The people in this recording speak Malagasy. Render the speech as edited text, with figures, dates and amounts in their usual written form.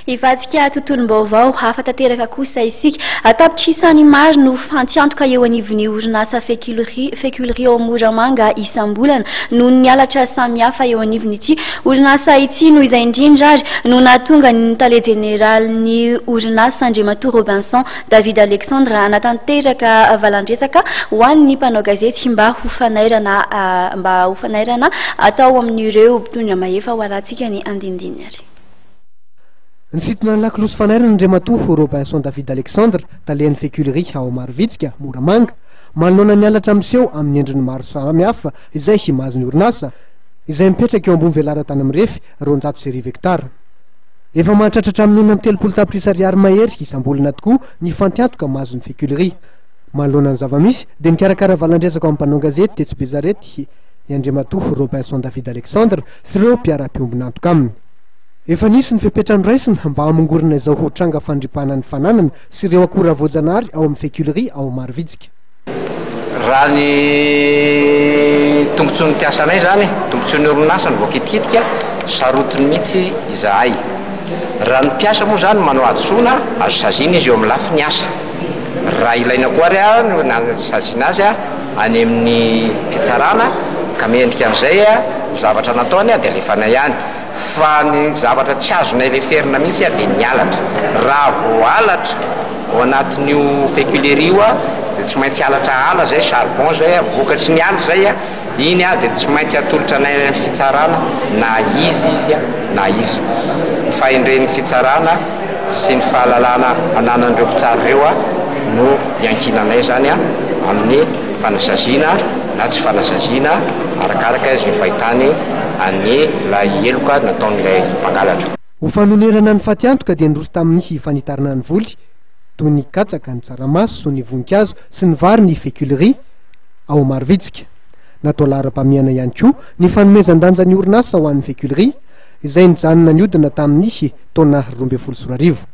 Hivadika tontolom-baovao hafa tanteraka kosa isika. An-tapitrisany maro no fantiantoka eo anivon'ny orinasa Feculerie, Feculerie ao Moramanga isam-bolana noho ny halatra samihafa eo anivon'ity orinasa ity. Noho izay indrindra ary no nahatonga ny tale jeneralin'ny orinasa Andriamatoa Robinson David Alexandre hanatanteraka valandresaka ho an'ny mpanao gazety mba ho fanairana mba ho fanairana atao amin'ireo mpitondra mahefa ho arahantsika ny andinindininy ary. Nisintona ny lakolosy fanairana Andriamatoa Robinson David Alexandre, talen'ny Feculerie ao Marovitsika, Moramanga, manoloana ny halatra miseho amin'ny endriny maro samihafa izay mahazo ny orinasa, izay mipetraka eo ambony velaran-tany mirefy 1200 hektara. Efa mahatratra hatramin'ny 36 tapitrisa ariary mahery isam-bolana tokoa ny fantiantoka mahazo ny Feculerie. Manoloana ny zava-misy dia nikarakara valan-dresaka ho an'ny mpanao gazety tetsy Besarety i Andriamatoa Robinson David Alexandre sy ireo mpiara-piombon'antoka aminy. Efa nisy ny fepetra noraisina mba hamongorana izao ho tranga fandripahana ny fananana sy ireo akora voajanahary ao amin'ny Feculerie ao Marovitsika. Raha ny tombontsoan'ny mpiasanay izany, tombontsoan'ny orinasa no voakitikitika, sarotiny mihitsy izahay. Raha ny mpiasa moa izany manao hadisoana, azo saziana izy eo amin'ny lafiny asa. Raha ilaina koa ary no saziana azy any amin'ny fitsarana ka mendrika an'izay ny zavatra nataony dia alefanay any. Fa ny zavatra tsy azonay leferina mihitsy dia ny halatra. Raha vao halatra ao anatin'io féculerie io dia tsy maintsy halatra ala izay, charbon izay, vokatry ny ala izay, iny dia tsy maintsy atolotra anay any amin'ny fitsarana na iza izy na iza. Ny fahendren'ny fitsarana sy ny fahalalana ananan'ireo mpitsara ireo no iankinanay izany amin'ny fanasaziana na tsy fanasaziana arakaraka izay fahitany an'ilay heloka nataon'ilay mpangalatra. Ho fanonerana ny fatiantoka dia niroso tamin'ny fanitarana ny voly toy ny katsaka, ny tsaramaso, ny voninkazo sy ny vary ny feculerie ao Marovitsika. Natao laharam-pahamehana ihany koa ny fanomezan-danja ny orinasa ho an'ny feculerie izay nijanona nihodina tamin'ny taona 2012.